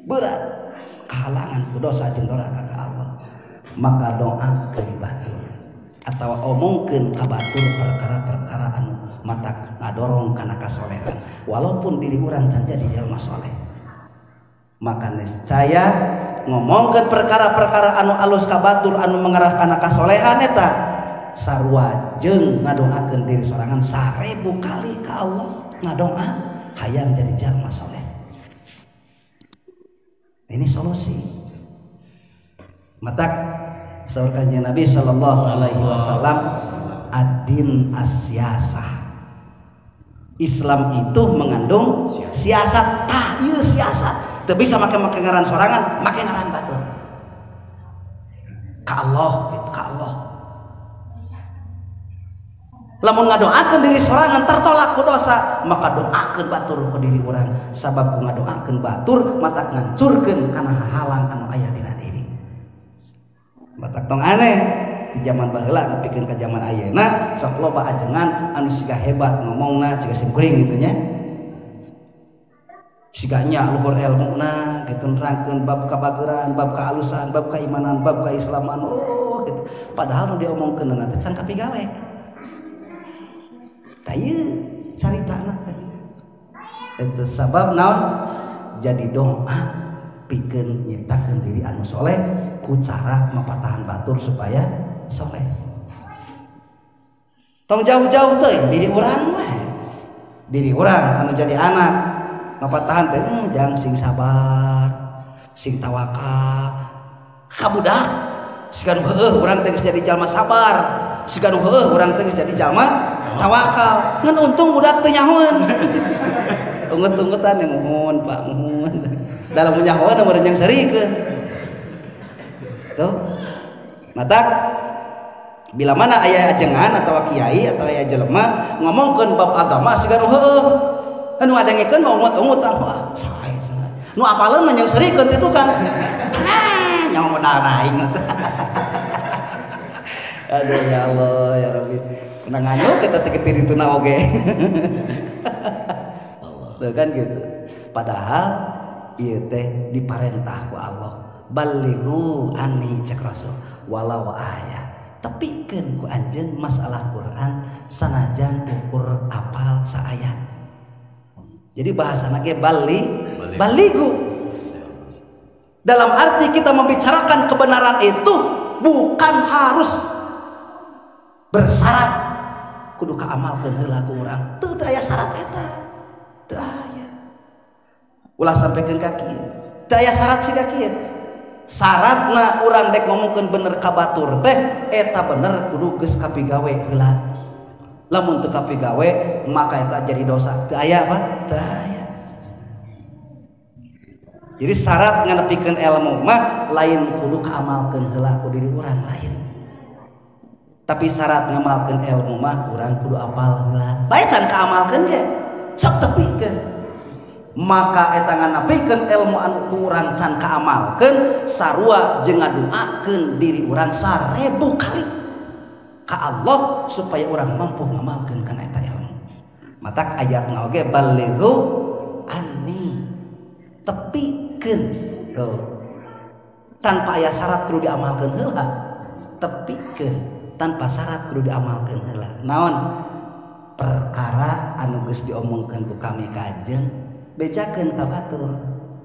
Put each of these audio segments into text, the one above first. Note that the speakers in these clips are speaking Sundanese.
Berat kahalangan ku dosa jeung doraka ka Allah. Maka doakeun batur atawa omongkeun ka batur perkara-perkara anu matak ngadorong kana kasolehan walaupun diri urang can jadi jelema soleh. Maka niscaya ngomongkeun perkara-perkara anu alus ka batur anu mengarah kana kasolehan eta sarua jeung ngadoakeun diri sorangan 1000 kali ka Allah ngadoa hayang jadi jalma soleh. Ini solusi. Matak saur kanjeng Nabi sallallahu alaihi wasallam ad-din as-siyasah. Islam itu mengandung siasat. Tah ieu siasat. Teu bisa make-make ngaran sorangan, make ngaran batur. Ka Allah gitu, ka Allah. Lamun ngadoakeun diri sorangan tertolak ku dosa, maka doakeun batur ku diri urang. Sabab ku ngadoakeun batur matak ngancurkeun kana halang anu aya dina diri. Matak tong aneh di zaman baheula nepikeun ka zaman ayeuna sok loba ajengan anu siga hebat ngomongna siga simkuring gitu nya. Siga nya luhur elmuna gitu nerangkeun bab kabageran, bab kaalusan, bab keimanan, bab keislaman. Oh gitu. Padahal nu diomongkeun teh can kapigawe. Tah ieu caritana teh. Eta sabab naon? Jadi doa pikeun nyiptakeun diri anu soleh ku cara mapatahan batur supaya soleh. Tong jauh-jauh teuing diri urang mah. Diri urang anu jadi anak mapatahan teh jang sing sabar, sing tawakal. Ka budak siga nu heueuh urang teh geus jadi jalma sabar, siga nu heueuh urang teh geus jadi jalma tawakal. Ngan untung budak teh nyahoeun. Ungut-ungutan yang muhun Pak, muhun. Dalam nyahoeun meureun yang serikeun. Tuh. Matak bila mana aya ajengan atau kiai atau aya jelema ngomongkeun bab agama siga nu heueuh. Anu ngadengekeun mah ungut-ungutan, wah sae sae. Nu apaleun mah yang serikeun ti tukang. Ah, nyawa modal aing. Aduh ya Allah ya Rabbi. Kena nganyuk kita teh kitu na oge. Tuh kan gitu. Padahal ieu teh diparentah ku Allah. Balighu anni cek Rasul walau ayah. Tepikeun ku anjeun masalah Quran sanajan ukur apal saayat. Jadi bahasana ge balighu. Dalam arti kita membicarakan kebenaran itu bukan harus bersyarat kudu kaamalkeun heula ku urang. Teu aya syarat eta. Teu aya. Ulah sampaikan ka kieu. Teu aya syarat siga kieu. Syaratna urang dek ngomongkeun bener ka batur teh eta bener kudu geus kapigawe heula. Lamun teu kapigawe maka eta jadi dosa. Teu aya apa? Teu aya. Jadi syarat nganepikeun ilmu mah lain kudu kaamalkeun heula ku diri urang lain. Tapi syarat ngamalkeun ilmu mah urang kudu apal heula. Bae can kaamalkeun ge sok tepikeun. Maka eta nganepikeun ilmu anu ku urang can kaamalkeun sarua jeung ngadoakeun diri urang 1000 kali ka Allah supaya urang mampu ngamalkeun kana eta ilmu. Matak ayatna oge balighu anni, tepikeun. Tuh. Tanpa aya syarat kudu diamalkeun heula. Tepikeun tanpa syarat kudu diamalkeun heula. Naon? Perkara anu geus diomongkeun ku kami ka anjeun bejakeun ka batur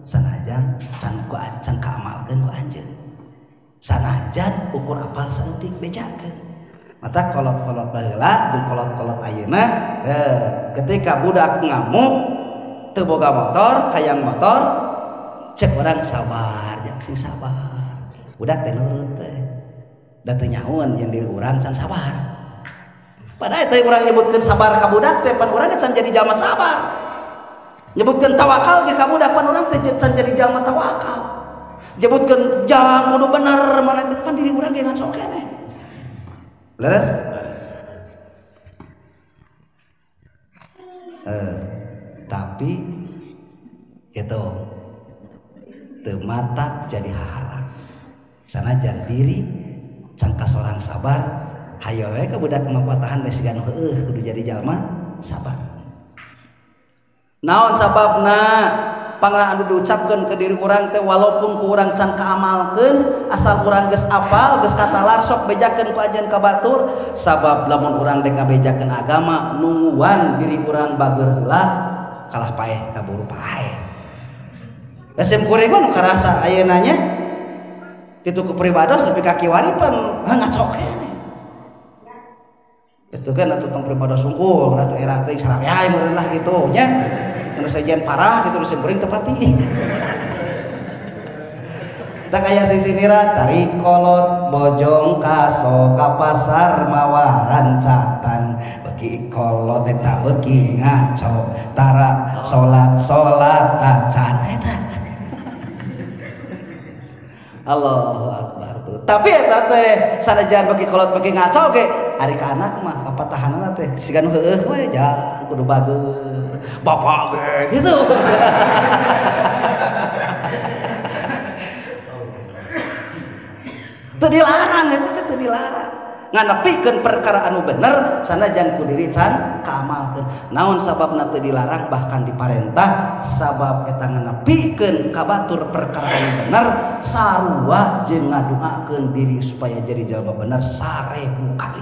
sanajan can ku can kaamalkeun ku anjeun. Sanajan ukur apal saeutik bejakeun. Mata kolot-kolot baheula jeung kolot-kolot ayeuna ketika budak ngamuk teu boga motor hayang motor cek urang sabar jang sing sabar. Budak teh nurut teh. Da teu nyahoeun jeung diri urang can sabar. Padahal teh urang nyebutkeun sabar ka budak teh pan urang can jadi jalma sabar. Nyebutkeun tawakal ge ka budak pan urang teh can jadi jalma tawakal. Nyebutkeun jang kudu bener mana teh pan diri urang ge ngaco keneh. Leres? Tapi gitu teu matak jadi hahalang. Sanajan diri can kasorang sabar, hayo we ka budak mapatahan teh siga nu heueuh kudu jadi jalma sabar. Naon sababna? Pangna anu diucapkeun ke diri urang teh walaupun ku urang can kaamalkeun asal urang geus apal geus katalar sok bejakeun ku ajen ka batur sabab lamun urang dek ngabejakeun agama nungguan diri urang bageur heula kalah paeh kaburu paeh. Sim kuring mah nu karasa ayeuna nya kitu ku pribados nepi ka kiwari pan ngaco keneh. Itu kan atuh tong pribados sungkul atuh era teh sararea meureun lah kitu nya. Anu sajian parah gitu sim kuring teu pati. Tak aya sisiniran tarik kolot bojong kaso ka pasar mawa rancatan beki kolot eta beki ngaco tara salat-salat acan eta. Allahu akbar tuh. Tapi eta teh sanajan beki kolot beki ngaco ge ari ka anak mah papatahanana teh siga nu heueuh we jang kudu bager bapak ge gitu. Teu dilarang eta teh teu dilarang. Nganepikeun perkara anu bener sanajan ku diri can kaamalkeun. Naon sababna teu dilarang bahkan diparentah sabab eta nganepikeun ka batur perkara anu bener sarua jeung ngadoakeun diri supaya jadi jalma bener 1000 kali.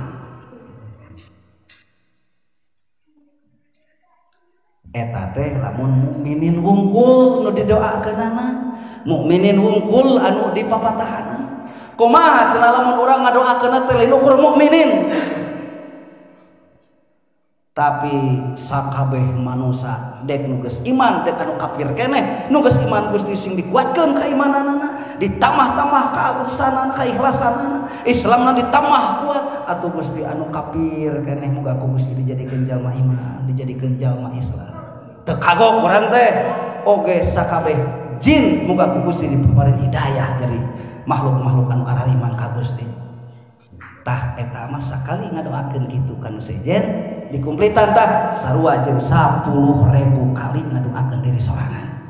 Eta teh lamun mukminin wungkul nu didoakeunana, mukminin wungkul anu dipapatahanana. Kumaha cenah lamun urang ngadoakeun teh lain ukur mukminin. Tapi sakabeh manusa dek nu geus iman dek anu kafir keneh nu geus iman Gusti sing dikuatkeun kaimananana, ditambah-tambah kaurusanana, kaikhlasanana, Islamna ditambah kuat atuh Gusti anu kafir keneh muga ku Gusti dijadikeun jalma iman, dijadikeun jalma Islam. Teu kagok urang teh oge sakabeh jin muga ku Gusti dipaparin hidayah jadi makhluk-makhluk anu arariman ka Gusti. Tah eta mah sakali ngadoakeun kitu ka nu sejen dikumplitan tah sarua jeung 10.000 kali ngadoakeun diri sorangan.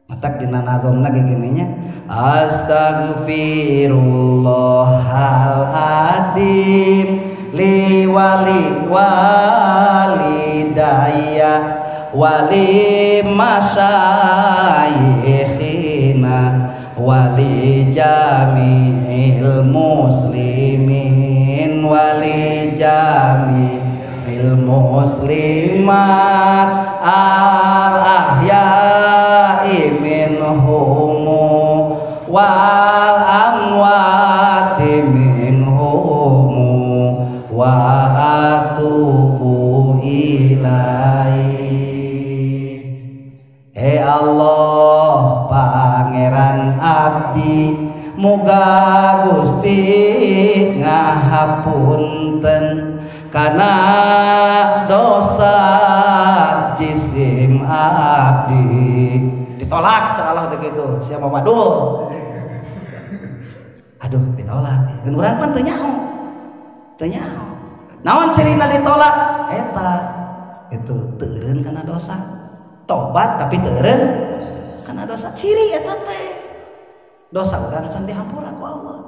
Matak dina nazomna ge gini nya astaghfirullahal adim li wali walidayya wali masyayikhina wali jami'il muslimin wali jami'il muslimat al ahya'i minhum wal amwati minhum wa atubu ilaihi. He Allah Pangeran abdi muga Gusti ngahapunten kana dosa jisim abdi. Ditolak cek Allah teh kitu siapa madul. Aduh ditolak. Geun urang pan teu nyaho. Teu nyaho. Naon cirina ditolak? Eta itu teu eureun kana dosa. Tobat tapi teu eureun kana dosa ciri eta teh. Dosa urang can dihampura ku Allah.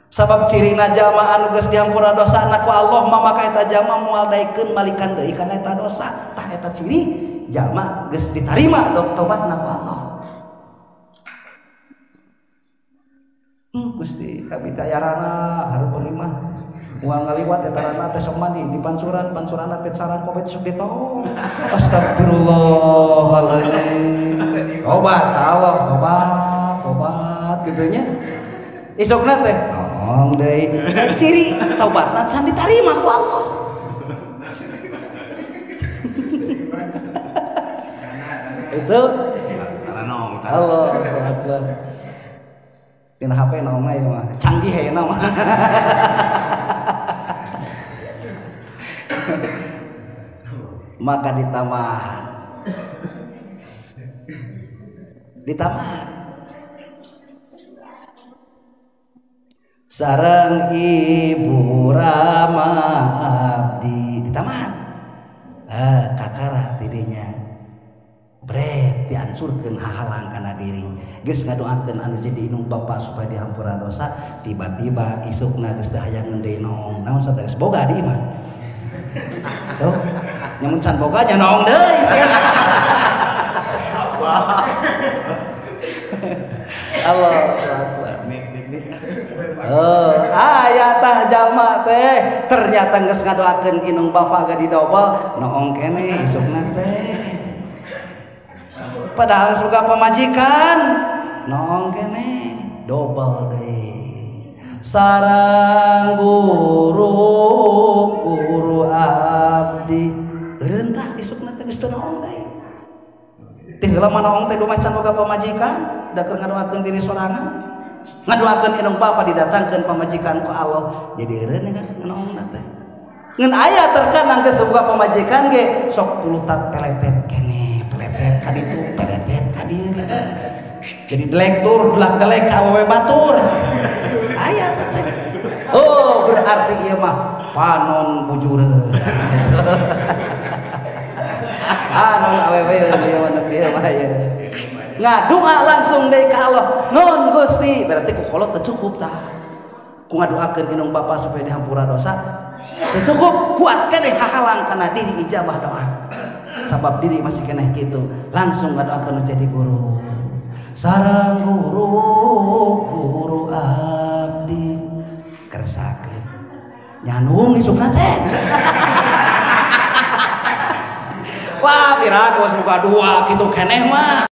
Sabab cirina jalma anu geus dihampura dosana ku Allah mah maka eta jalma moal daekeun malikan deui kana eta dosa. Tah eta ciri jalma geus ditarima tobatna ku Allah. Gusti kami teh ayarana hareupeun imah. Moal ngaliwat eta rana teh sok mandi di pancuran, pancuranna teh carang kopi teh sok ditong. Astagfirullahaladzim. Tobat ka Allah, tobat, tobat kitu nya. Isukna teh tong deui. Ciri tobatna can ditarima ku Allah. Itu Allahu Akbar. Tina HP naon ieu mah canggih ayeuna mah. Maka ditambahan. Ditambahan. Sareng ibu Rama abdi ditambahan. Kakara tidinya. Bret diansurkeun hahalang kana diri. Geus ngadoakeun anu jadi indung bapa supaya dihampura dosa, tiba-tiba isukna geus teu hayang deui noong. Naon sabda geus boga di imah. Tuh, nyamun can boga nya noong deui. Allah Akbar. Oh, aya tah jalma teh ternyata geus ngadoakeun inung bapa ge didobel noong keneh isukna teh. Padahal geus boga pamajikan noong keneh dobel deui. Sarang guru guru abdi eureun tah isukna teh geus teu noong deui. Teh heula mah noong teh dumacan boga pamajikan da keur ngadoakeun diri sorangan. Ngadoakeun indung bapa didatangkeun pamajikan ku Allah jadi eureun noongna teh. Ngan aya terkenang geus boga pamajikan ge sok pulutat peletet keneh, peletet ka ditu, peletet ka dieu gitu. Jadi delektur, delak-delek ka awewe batur. Aya teh. Oh, berarti ieu mah panon bujureun. Panon awewe ieu mah nu kieu mah ieu. Ngadoa langsung deui ka Allah. Nun Gusti, berarti ku kolot teu cukup tah. Ku ngadoakeun indung bapa supaya dihampura dosa. Teu cukup, kuat keneh hahalang kana diri ijabah doa. Sabab diri masih keneh kitu, langsung ngadoakeun jadi guru. Sarang guru guru abdi kersakeun. Nyanung isukna teh. Wah, piraku geus boga dua kitu keneh mah.